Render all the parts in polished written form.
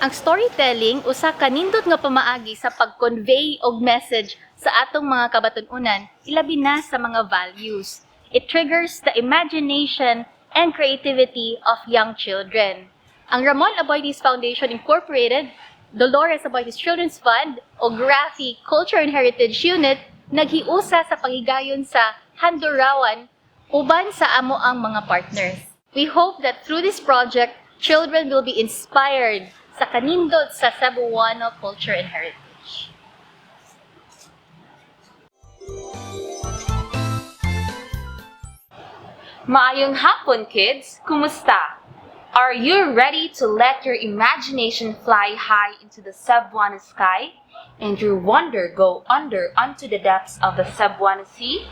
Ang storytelling usa ka nindot nga pamaagi sa pag-convey og message sa atong mga kabatununan, ilabi na sa mga values. It triggers the imagination and creativity of young children. Ang Ramon Aboitiz Foundation Incorporated, Dolores Aboitiz Children's Fund o Graphi Culture and Heritage Unit naghiusa sa panghigayon sa Handurawan uban sa amo ang mga partners. We hope that through this project, children will be inspired sa kanindot sa Cebuano culture and heritage. Maayong hapon, kids! Kumusta? Are you ready to let your imagination fly high into the Cebuano sky and your wonder go under unto the depths of the Cebuano Sea?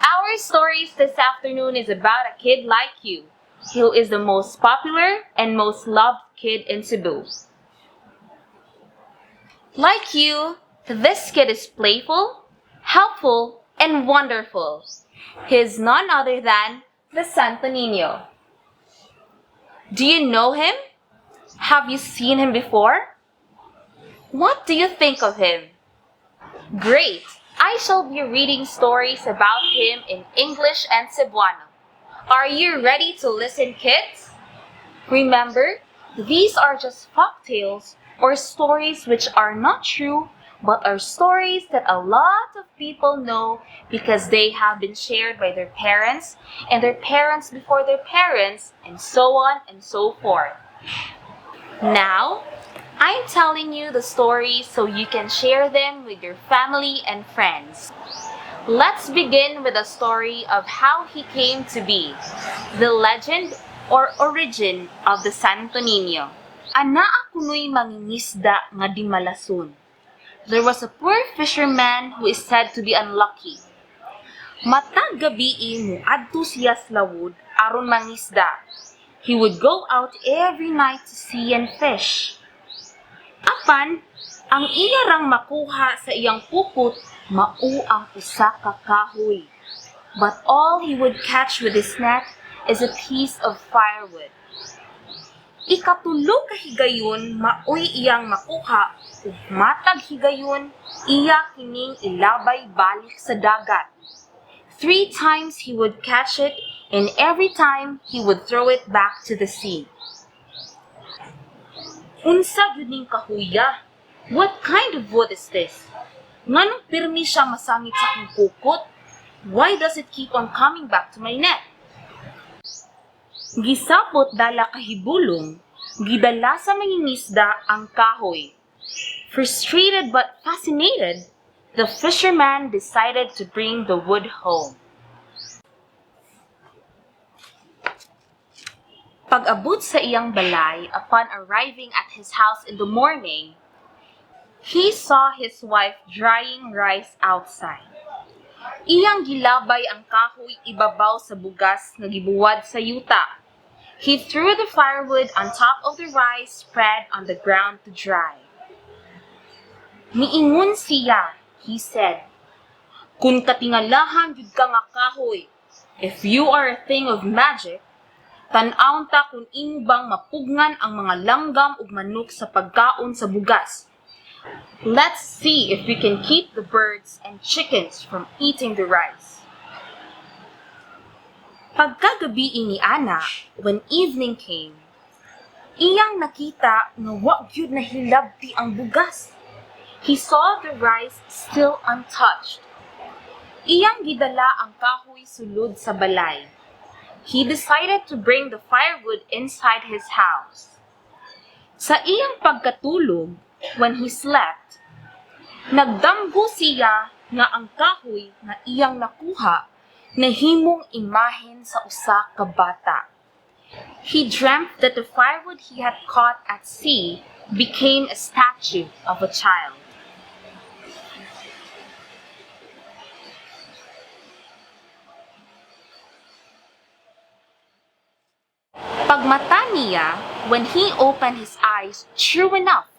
Our stories this afternoon is about a kid like you, who is the most popular and most loved kid in Cebu. Like you, this kid is playful, helpful, and wonderful. He is none other than the Santo Niño. Do you know him? Have you seen him before? What do you think of him? Great! I shall be reading stories about him in English and Cebuano. Are you ready to listen, kids? Remember, these are just folk tales or stories which are not true but are stories that a lot of people know because they have been shared by their parents and their parents before their parents and so on and so forth. Now, I'm telling you the stories so you can share them with your family and friends. Let's begin with the story of how he came to be, the legend or origin of the Santo Niño. Anaa kuno'y mangingisda nga di malason. There was a poor fisherman who is said to be unlucky. Matag gabii moadto siya sa lawod aron mangisda. He would go out every night to sea and fish. Apan, ang iya rang makuha sa iyang pukot mao ang usa ka kahoy. But all he would catch with his net is a piece of firewood. Ikatulo ka higayon maoy iyang makuha ug matag higayon iya kining ilabay balik sa dagat. Three times he would catch it and every time he would throw it back to the sea. Unsa gyud ning kahuya? What kind of wood is this? Nganong pirmi siya masangit sa akong pukot? Why does it keep on coming back to my net? Gisapot dala kahibulong, gidala sa mangingisda ang kahoy. Frustrated but fascinated, the fisherman decided to bring the wood home. Pag-abot sa iyang balay, upon arriving at his house in the morning, he saw his wife drying rice outside. Iyang gilabay ang kahoy ibabaw sa bugas nga gibuwad sa yuta. He threw the firewood on top of the rice spread on the ground to dry. Niingon siya, he said, "Kung katingalahan gyud ka nga kahoy, if you are a thing of magic, tan-awon ta kung imo bang mapugngan ang mga langgam ug manok sa pagkaon sa bugas. Let's see if we can keep the birds and chickens from eating the rice." Pagkagabii ni ana, when evening came, iyang nakita nga wa gyud nahilabti ang bugas. He saw the rice still untouched. Iyang gidala ang kahoy sulod sa balay. He decided to bring the firewood inside his house. Sa iyang pagkatulog, when he slept, Nagdamgo siya nga ang kahoy nga iyang nakuha nahimong imahen sa usa ka bata. He dreamt that the firewood he had caught at sea became a statue of a child. Pagmata niya, when he opened his eyes, true enough,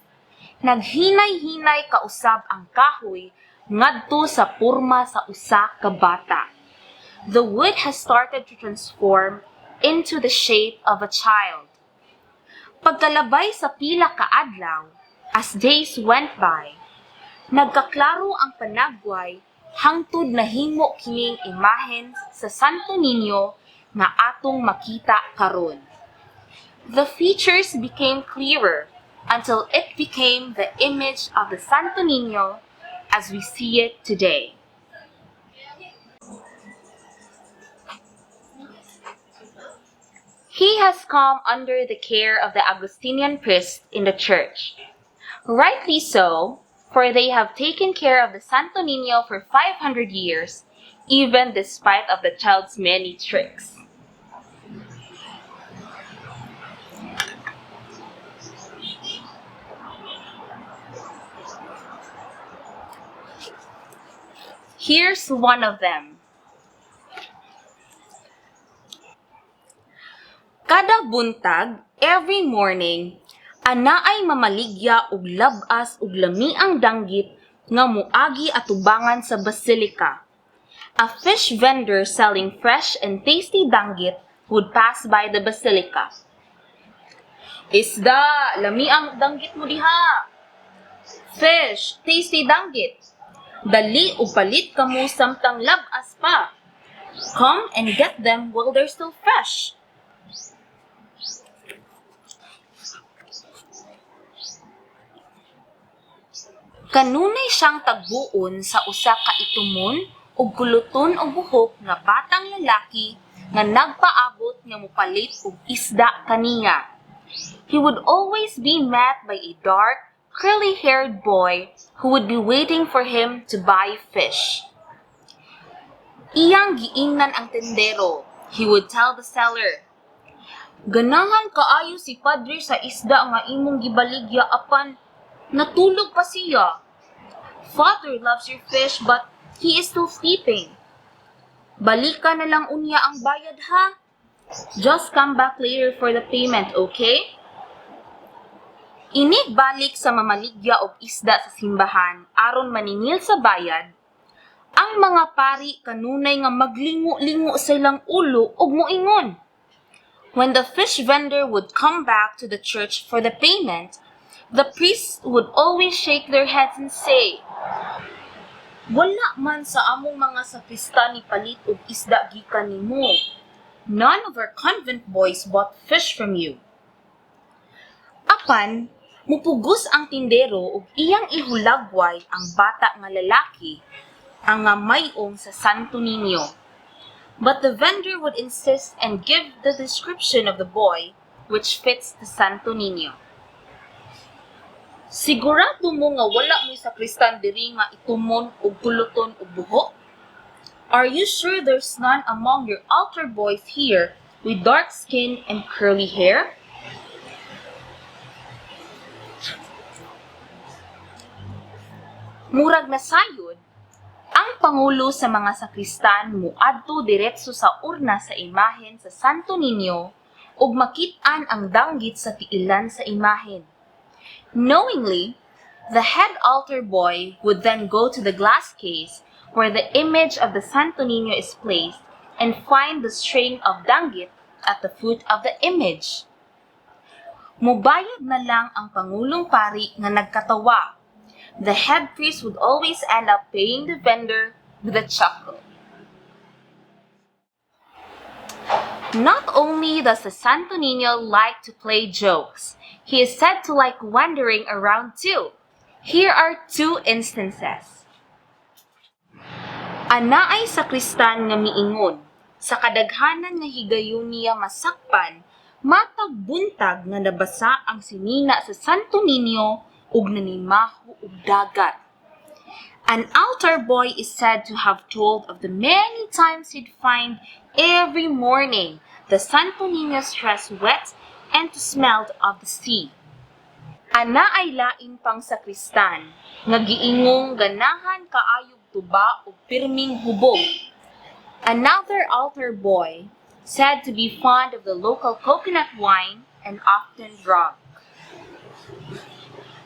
naghinay-hinay kausab ang kahoy ngadto sa porma sa usa ka bata. The wood has started to transform into the shape of a child. Pagkalabay sa pila ka adlaw, as days went by, nagkaklaro ang panagway hangtod nahimo kining imahen sa Santo Niño nga atong makita karon. The features became clearer until it became the image of the Santo Niño as we see it today. He has come under the care of the Augustinian priests in the church. Rightly so, for they have taken care of the Santo Niño for 500 years, even despite of the child's many tricks. Here's one of them. Kada buntag, every morning, anaay mamaligya og labas og lamiang danggit nga muagi atubangan sa basilika. A fish vendor selling fresh and tasty danggit would pass by the basilica. "Isda, lamiang danggit mo diha. Fish, tasty danggit. Dali ug palit kamo samtang labas pa. Come and get them while they're still fresh." Kanunay siyang tagbuon sa usa ka itumon ug kuluton og buhok nga batang lalaki nga nagpaabot nga mopalit og isda kaniya. He would always be met by a dark, curly-haired boy who would be waiting for him to buy fish. Iyang giingnan ang tendero. He would tell the seller, "Ganahan kaayo si Padre sa isda nga imong gibaligya apan natulog pa siya. Father loves your fish, but he is still sleeping. Balika na lang unya ang bayad ha. Just come back later for the payment, okay?" Inig balik sa mamaligya og isda sa simbahan aron maningil sa bayad, ang mga pari kanunay nga maglingo-lingo sa ilang ulo ug moingon. When the fish vendor would come back to the church for the payment, the priests would always shake their heads and say, "Wala man sa among mga sakristan ni palit og isda gikan nimo. None of our convent boys bought fish from you." Apan, mupugos ang tindero ug iyang ihulagway ang bata nga lalaki, ang nga may-ong sa Santo Niño. But the vendor would insist and give the description of the boy which fits the Santo Niño. "Sigurado mo nga wala mo'y sakristan diri nga itumon ug kuluton og buhok? Are you sure there's none among your altar boys here with dark skin and curly hair?" Murag nasayod, ang pangulo sa mga sakristan muadto diretso sa urna sa imahen sa Santo Niño ug makit-an ang danggit sa tiilan sa imahen. Knowingly, the head altar boy would then go to the glass case where the image of the Santo Niño is placed and find the string of danggit at the foot of the image. Mubayad na lang ang pangulong pari nga nagkatawa. The head priest would always end up paying the vendor with a chuckle. Not only does the Santo Niño like to play jokes, he is said to like wandering around too. Here are two instances. Anaay sakristan nga miingon, sa kadaghanan nga higayon niya masakpan, matag buntag nga nabasa ang sinina sa Santo Niño ug nanimaho og dagat. An altar boy is said to have told of the many times he'd find every morning the Santo Niño's dress wet and to smelled of the sea. Anaay lain pang sakristan nga giingong ganahan kaayog tuba ug pirming hubog. Another altar boy said to be fond of the local coconut wine and often drunk.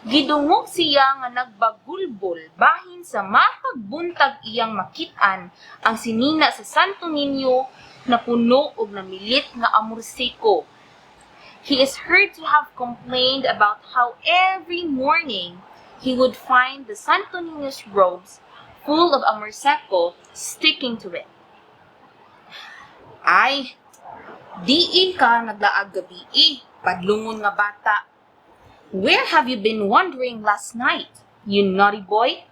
Gidungog siya nga nagbagulbol bahin sa matag buntag iyang makit-an ang sinina sa Santo Niño na puno og namilit nga amorseko. He is heard to have complained about how every morning he would find the Santo Niño's robes full of amorseko sticking to it. "Ay, diin ka naglaag gabii, padlungon nga bata? Where have you been wandering last night, you naughty boy?"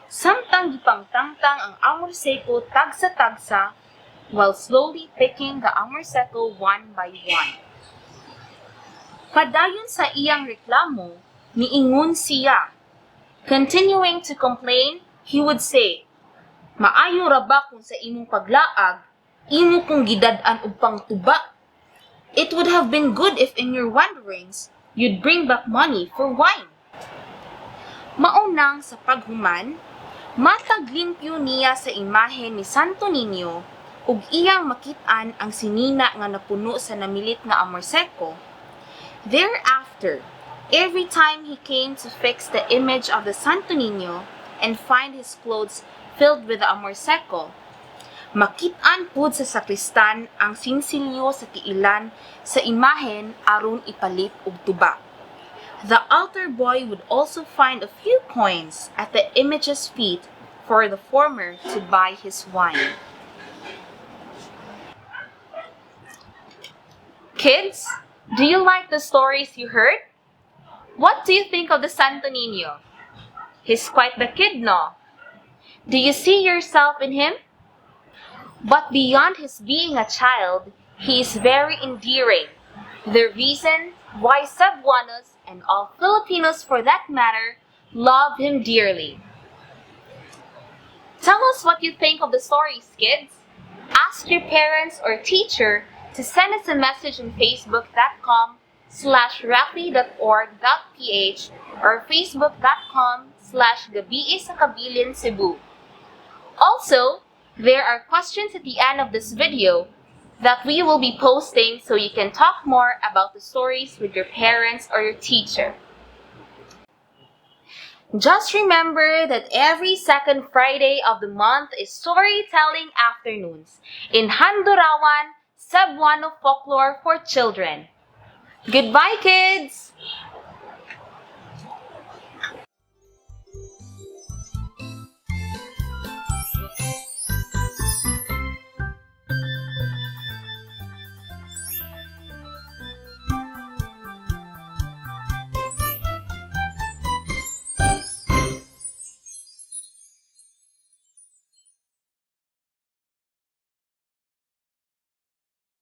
Samtang gipangtangtang ang amorseko tagsa-tagsa while slowly picking the amorseko one by one. Padayon sa iyang reklamo, niingon siya. Continuing to complain, he would say, "Maayo ra ba kung sa imong paglaag, imo kong gidad-an og pangtuba? It would have been good if in your wanderings, you'd bring back money for wine." Maunang sa paghuman, matag limpyo niya sa imahe ni Santo Niño ug iyang makit-an ang sinina nga napuno sa namilit nga amorseko. Thereafter, every time he came to fix the image of the Santo Niño and find his clothes filled with the amorseko, makit-an pud sa sakristan ang sinsilyo sa tiilan sa imahen aron ipalit og tuba. The altar boy would also find a few coins at the image's feet for the former to buy his wine. Kids, do you like the stories you heard? What do you think of the Santo Niño? He's quite the kid, no? Do you see yourself in him? But beyond his being a child, he is very endearing. The reason why Cebuanos, and all Filipinos for that matter, love him dearly. Tell us what you think of the stories, kids. Ask your parents or teacher to send us a message on facebook.com/rappli.org.ph or facebook.com/GabiiSaKabilinCebu. Also, there are questions at the end of this video that we will be posting so you can talk more about the stories with your parents or your teacher. Just remember that every second Friday of the month is Storytelling Afternoons in Handurawan, Cebuano Folklore for Children. Goodbye, kids!